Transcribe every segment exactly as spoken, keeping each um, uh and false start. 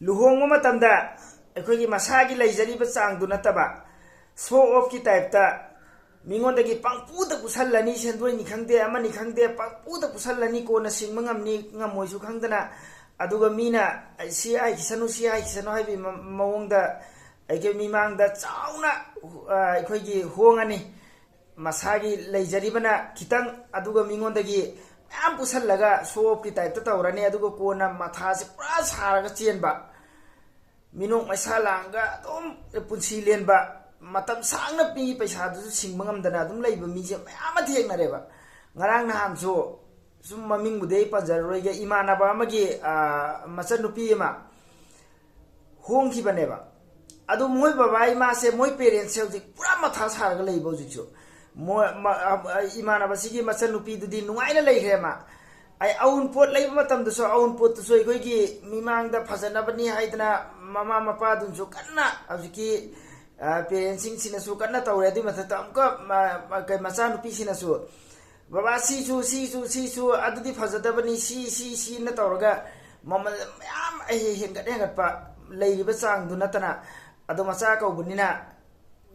ꯂꯨꯍꯣꯡꯕ ꯃꯇꯝꯗ ꯑꯩꯈꯣꯏꯒꯤ ꯃꯁꯥꯒꯤ ꯂꯩꯖꯔꯤꯕ ꯆꯥꯡꯗꯨ ꯅꯠꯇꯕ, ꯁꯣ ꯑꯣꯐꯀꯤ ꯇꯥꯏꯞꯇ ꯃꯤꯉꯣꯟꯗꯒꯤ ꯄꯪꯄꯨꯗ ꯄꯨꯁꯜꯂꯅꯤ, ꯁꯦꯟꯗꯣꯏꯅꯤ ꯈꯪꯗꯦ, ꯑꯃꯅꯤ ꯈꯪꯗꯦ, ꯄꯪꯄꯨꯗ ꯄꯨꯁꯜꯂꯅꯤ, ꯀꯣꯟꯅ ꯁꯤꯡꯕ ꯉꯝꯅꯤ ꯉꯝꯃꯣꯏꯁꯨ ꯈꯪꯗꯅ꯫ ꯑꯗꯨꯒ ꯃꯤꯅ "ꯁꯤ ꯍꯥꯏꯈꯤꯁꯅꯨ, ꯁꯤ ꯍꯥꯏꯈꯤꯁꯅꯨ" ꯍꯥꯏꯕꯒꯤ ꯃ- ꯃꯑꯣꯡꯗ ꯑꯩꯈꯣꯏ ꯃꯤꯃꯥꯡꯗ ꯆꯥꯎꯅ, ꯑ, ꯑꯩꯈꯣꯏꯒꯤ ꯍꯣꯡꯉꯅꯤ꯫ ꯃꯁꯥꯒꯤ ꯂꯩꯖꯔꯤꯕꯅ ꯈꯤꯇꯪ, ꯑꯗꯨꯒ ꯃꯤꯉꯣꯟꯗꯒꯤ ꯃꯌꯥꯝ ꯄꯨꯁꯜꯂꯒ ꯁꯣ ꯑꯣꯐꯀꯤ ꯇꯥꯏꯞꯇ ꯇꯧꯔꯅꯤ꯫ ꯑꯗꯨꯒ ꯀꯣꯟꯅ ꯃꯊꯥꯁꯦ ꯄꯨꯔꯥ ꯁꯥꯔꯒ ꯆꯦꯟꯕ, ꯃꯤꯅꯣꯛ ꯃꯩꯁꯥ ꯂꯥꯡꯒ ꯑꯗꯨꯝ ꯄꯨꯟꯁꯤ ꯂꯦꯟꯕ, ꯃꯇꯝ ꯁꯥꯡꯅ ꯄꯤꯒꯤ ꯄꯩꯁꯥꯗꯨꯁꯨ ꯁꯤꯡꯕ ꯉꯝꯗꯅ ꯑꯗꯨꯝ ꯂꯩꯕ ꯃꯤꯁꯦ ꯃꯌꯥꯝ ꯑꯃ ꯊꯦꯡꯅꯔꯦꯕ꯫ ꯉꯔꯥꯡ ꯅꯍꯥꯟꯁꯨ, ꯁꯨꯝ ꯃꯃꯤꯡꯕꯨꯗꯤ ꯑꯩ ꯄꯟꯖꯔꯔꯣꯏꯒꯦ, ꯏꯃꯥꯟꯅꯕ ꯑꯃꯒꯤ, ꯑ, ꯃꯆꯟꯅꯨꯄꯤ ꯑꯃ ꯍꯣꯡꯈꯤꯕꯅꯦꯕ꯫ ꯑꯗꯨ ꯃꯣꯏ ꯕꯕꯥ ꯏꯃꯥꯁꯦ, ꯃꯣꯏ ꯄꯦꯔꯦꯟꯁꯁꯦ ꯍꯧꯖꯤꯛ ꯄꯨꯔꯥ ꯃꯊꯥ ꯁꯥꯔꯒ ꯂꯩꯕ ꯍꯧꯖꯤꯛꯁꯨ꯫ ꯃꯣꯏ, ꯃ-, ꯑ, ꯏꯃꯥꯟꯅꯕꯁꯤꯒꯤ ꯃꯆꯟꯅꯨꯄꯤꯗꯨꯗꯤ ꯅꯨꯡꯉꯥꯏꯅ ꯂꯩꯈ꯭ꯔꯦ ꯃꯥ꯫ ꯑꯩ ꯑꯎꯟꯄꯣꯠ ꯂꯩꯕ ꯃꯇꯝꯗꯁꯨ, ꯑꯎꯟꯄꯣꯠꯇꯨꯁꯨ ꯑꯩꯈꯣꯏꯒꯤ ꯃꯤꯃꯥꯡꯗ ꯐꯖꯅꯕꯅꯤ ꯍꯥꯏꯗꯅ ꯃꯃꯥ ꯃꯄꯥꯗꯨꯅꯁꯨ ꯀꯟꯅ, ꯍꯧꯖꯤꯛꯀꯤ, ꯑ, ꯄꯦꯔꯦꯟꯁꯁꯤꯡꯁꯤꯅꯁꯨ ꯀꯟꯅ ꯇꯧꯔꯦ꯫ ꯑꯗꯨꯒꯤ ꯃꯊꯛꯇ ꯑꯃꯨꯛꯀ ꯃ-, ꯃ-, ꯀꯩ, ꯃꯆꯥꯅꯨꯄꯤꯁꯤꯅꯁꯨ, "ꯕꯕꯥ, ꯁꯤꯁꯨ, ꯁꯤꯁꯨ, ꯁꯤꯁꯨ, ꯑꯗꯨꯗꯤ ꯐꯖꯗꯕꯅꯤ, ꯁꯤ, ꯁꯤ, ꯁꯤꯅ" ꯇꯧꯔꯒ ꯃꯃꯜ ꯃꯌꯥꯝ ꯑꯩ ꯍꯦꯟꯒꯠ ꯍꯦꯟꯒꯠꯄ, ꯂꯩꯔꯤꯕ ꯆꯥꯡꯗꯨ ꯅꯠꯇꯅ꯫ ꯑꯗꯣ ꯃꯆꯥ ꯀꯧꯕꯅꯤꯅ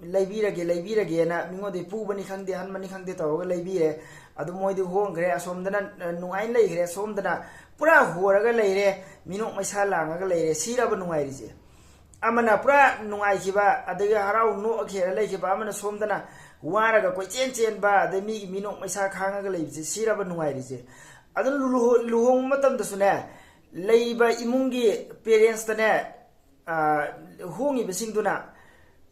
"ꯂꯩꯕꯤꯔꯒꯦ, ꯂꯩꯕꯤꯔꯒꯦꯅ" ꯃꯤꯉꯣꯟꯗꯒꯤ ꯄꯨꯕꯅꯤ ꯈꯪꯗꯦ, ꯍꯟꯕꯅꯤ ꯈꯪꯗꯦ ꯇꯧꯔꯒ ꯂꯩꯕꯤꯔꯦ꯫ ꯑꯗꯨ ꯃꯣꯏꯗꯤ ꯍꯣꯡꯈ꯭ꯔꯦ, ꯑꯁꯣꯝꯗꯅ, ꯑ, ꯅꯨꯡꯉꯥꯏꯅ ꯂꯩꯈ꯭ꯔꯦ, ꯑꯁꯣꯝꯗꯅ ꯄꯨꯔꯥ ꯍꯣꯔꯒ ꯂꯩꯔꯦ, ꯃꯤꯅꯣꯛ ꯃꯩꯁꯥ ꯂꯥꯡꯉꯒ ꯂꯩꯔꯦ꯫ ꯁꯤꯔꯕ ꯅꯨꯡꯉꯥꯏꯔꯤꯁꯦ? ꯑꯃꯅ ꯄꯨꯔꯥ ꯅꯨꯡꯉꯥꯏꯈꯤꯕ, ꯑꯗꯒꯤ ꯍꯔꯥꯎ ꯅꯣꯛꯑ ꯈꯦꯔ ꯂꯩꯈꯤꯕ, ꯑꯃꯅ ꯁꯣꯝꯗꯅ ꯋꯥꯔꯒ ꯀꯣꯏꯆꯦꯟ ꯆꯦꯟꯕ, ꯑꯗꯩ ꯃꯤꯒꯤ ꯃꯤꯅꯣꯛ ꯃꯩꯁꯥ ꯈꯥꯡꯉꯒ ꯂꯩꯕꯁꯦ, ꯁꯤꯔꯕ ꯅꯨꯡꯉꯥꯏꯔꯤꯁꯦ? ꯑꯗꯨꯅ ꯂꯨꯍꯣ-, ꯂꯨꯍꯣꯡꯕ ꯃꯇꯝꯗꯁꯨꯅꯦ, ꯂꯩꯕ ꯏꯃꯨꯡꯒꯤ ꯄꯦꯔꯦꯟꯁꯇꯅꯦ, ꯑ, ꯍꯣꯡꯉꯤꯕꯁꯤꯡꯗꯨꯅ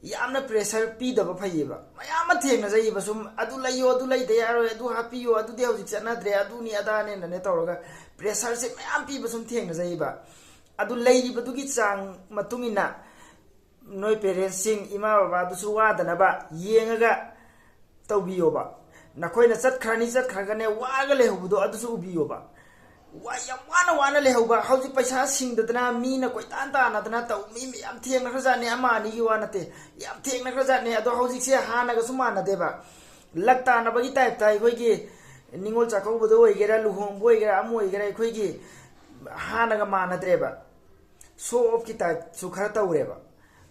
ꯌꯥꯝꯅ ꯄ꯭ꯔꯦꯁꯔ ꯄꯤꯗꯕ ꯐꯩꯌꯦꯕ꯫ ꯃꯌꯥꯝ ꯑꯃ ꯊꯦꯡꯅꯖꯩꯌꯦꯕ, ꯁꯨꯝ "ꯑꯗꯨ ꯂꯩꯌꯣ, ꯑꯗꯨ ꯂꯩꯗ ꯌꯥꯔꯣꯏ, ꯑꯗꯨ ꯍꯥꯞꯄꯤꯌꯣ, ꯑꯗꯨꯗꯤ ꯍꯧꯖꯤꯛ ꯆꯠꯅꯗ꯭ꯔꯦ, ꯑꯗꯨꯅꯤ ꯑꯗꯥꯅꯦꯅꯅꯦ" ꯇꯧꯔꯒ ꯄ꯭ꯔꯦꯁꯔꯁꯦ ꯃꯌꯥꯝ ꯄꯤꯕ ꯁꯨꯝ ꯊꯦꯡꯅꯖꯩꯌꯦꯕ꯫ ꯑꯗꯨ ꯂꯩꯔꯤꯕꯗꯨꯒꯤ ꯆꯥꯡ ꯃꯇꯨꯡ ꯏꯟꯅ ꯅꯣꯏ ꯄꯦꯔꯦꯟꯁꯁꯤꯡ, ꯏꯃꯥ ꯕꯕꯥꯗꯨꯁꯨ ꯋꯥꯗꯅꯕ ꯌꯦꯡꯉꯒ ꯇꯧꯕꯤꯌꯣꯕ꯫ ꯅꯈꯣꯏꯅ ꯆꯠꯈ꯭ꯔꯅꯤ, ꯆꯠꯈ꯭ꯔꯒꯅꯦ, ꯋꯥꯔꯒ ꯂꯩꯍꯧꯕꯗꯣ ꯑꯗꯨꯁꯨ ꯎꯕꯤꯌꯣꯕ꯫ ꯋꯥ-, ꯌꯥꯝ ꯋꯥꯅ ꯋꯥꯅ ꯂꯩꯍꯧꯕ, ꯍꯧꯖꯤꯛ ꯄꯩꯁꯥ ꯁꯤꯡꯗꯗꯅ, ꯃꯤꯅ ꯀꯣꯏꯇꯥꯟ ꯇꯥꯟꯅꯗꯅ ꯇꯧ, ꯃꯤ ꯃꯌꯥꯝ ꯊꯦꯡꯅꯈ꯭ꯔꯖꯥꯠꯅꯤ, ꯑꯃ ꯑꯅꯤꯒꯤ ꯋꯥ ꯅꯠꯇꯦ, ꯌꯥꯝ ꯊꯦꯡꯅꯈ꯭ꯔꯖꯥꯠꯅꯤ꯫ ꯑꯗꯣ ꯍꯧꯖꯤꯛꯁꯦ ꯍꯥꯟꯅꯒꯁꯨ ꯃꯥꯟꯅꯗꯦꯕ꯫ ꯂꯛ ꯇꯥꯟꯅꯕꯒꯤ ꯇꯥꯏꯞꯇ ꯑꯩꯈꯣꯏꯒꯤ ꯅꯤꯉꯣꯜ ꯆꯥꯛꯀꯧꯕꯗ ꯑꯣꯏꯒꯦꯔꯥ, ꯂꯨꯍꯣꯡꯕ ꯑꯣꯏꯒꯦꯔꯥ, ꯑꯃ ꯑꯣꯏꯒꯦꯔꯥ, ꯑꯩꯈꯣꯏꯒꯤ ꯍꯥꯟꯅꯒ ꯃꯥꯟꯅꯗ꯭ꯔꯦꯕ꯫ ꯁꯣ ꯑꯣꯐꯀꯤ ꯇꯥꯏꯞꯁꯨ ꯈꯔ ꯇꯧꯔꯦꯕ꯫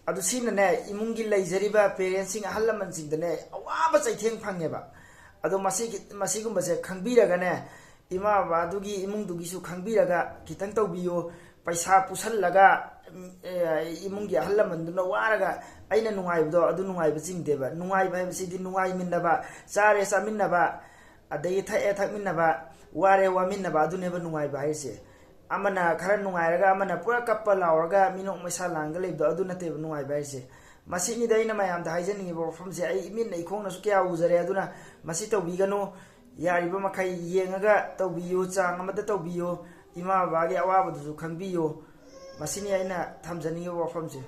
ꯑꯗꯨ ꯁꯤꯅꯅꯦ, ꯏꯃꯨꯡꯒꯤ ꯂꯩꯖꯔꯤꯕ ꯄꯦꯔꯦꯟꯁꯁꯤꯡ, ꯑꯍꯜ ꯂꯃꯟꯁꯤꯡꯗꯅꯦ, ꯑꯋꯥꯕ ꯆꯩꯊꯦꯡ ꯐꯪꯉꯦꯕ꯫ ꯑꯗꯣ ꯃꯁꯤꯒꯤ, ꯃꯁꯤꯒꯨꯝꯕꯁꯦ ꯈꯪꯕꯤꯔꯒꯅꯦ, ꯏꯃꯥ ꯕꯕꯥꯗꯨꯒꯤ ꯏꯃꯨꯡꯗꯨꯒꯤꯁꯨ ꯈꯪꯕꯤꯔꯒ ꯈꯤꯇꯪ ꯇꯧꯕꯤꯌꯨ꯫ ꯄꯩꯁꯥ ꯄꯨꯁꯜꯂꯒ, ꯎꯝ, ꯑꯦ, ꯏꯃꯨꯡꯒꯤ ꯑꯍꯜ ꯂꯃꯟꯗꯨꯅ ꯋꯥꯔꯒ ꯑꯩꯅ ꯅꯨꯡꯉꯥꯏꯕꯗꯣ, ꯑꯗꯨ ꯅꯨꯡꯉꯥꯏꯕ ꯆꯤꯡꯗꯦꯕ꯫ ꯅꯨꯡꯉꯥꯏꯕ ꯍꯥꯏꯕꯁꯤꯗꯤ ꯅꯨꯡꯉꯥꯏꯃꯤꯟꯅꯕ, ꯆꯥꯔꯦ ꯆꯥꯃꯤꯟꯅꯕ, ꯑꯗꯒꯤ ꯊꯛꯑꯦ ꯊꯛꯃꯤꯟꯅꯕ, ꯋꯥꯔꯦ ꯋꯥꯃꯤꯟꯅꯕ, ꯑꯗꯨꯅꯦꯕ ꯅꯨꯡꯉꯥꯏꯕ ꯍꯥꯏꯁꯦ꯫ ꯑꯃꯅ ꯈꯔ ꯅꯨꯡꯉꯥꯏꯔꯒ ꯑꯃꯅ ꯄꯨꯔꯥ ꯀꯞꯄ ꯂꯥꯎꯔꯒ ꯃꯤꯅꯣꯛ ꯃꯩꯁꯥ ꯂꯥꯡꯒ ꯂꯩꯕꯗꯣ, ꯑꯗꯨ ꯅꯠꯇꯦꯕ ꯅꯨꯡꯉꯥꯏꯕ ꯍꯥꯏꯁꯦ꯫ ꯃꯁꯤꯅꯤꯗ ꯑꯩꯅ ꯃꯌꯥꯝꯗ ꯍꯥꯏꯖꯅꯤꯡꯉꯤꯕ ꯋꯥꯐꯝꯁꯦ꯫ ꯑꯩ ꯏꯃꯤꯠꯅ ꯏꯈꯣꯡꯅꯁꯨ ꯀꯌꯥ ꯎꯖꯔꯦ, ꯑꯗꯨꯅ ꯃꯁꯤ ꯇꯧꯕꯤꯒꯅꯨ꯫ ꯌꯥꯔꯤꯕ ꯃꯈꯩ ꯌꯦꯡꯉꯒ ꯇꯧꯕꯤꯌꯨ, ꯆꯥꯡ ꯑꯃꯗ ꯇꯧꯕꯤꯌꯨ꯫ ꯏꯃꯥ ꯕꯕꯥꯒꯤ ꯑꯋꯥꯕꯗꯨꯁꯨ ꯈꯪꯕꯤꯌꯨ꯫ ꯃꯁꯤꯅꯤ ꯑꯩꯅ ꯊꯝꯖꯅꯤꯡꯉꯤꯕ ꯋꯥꯐꯝꯁꯦ꯫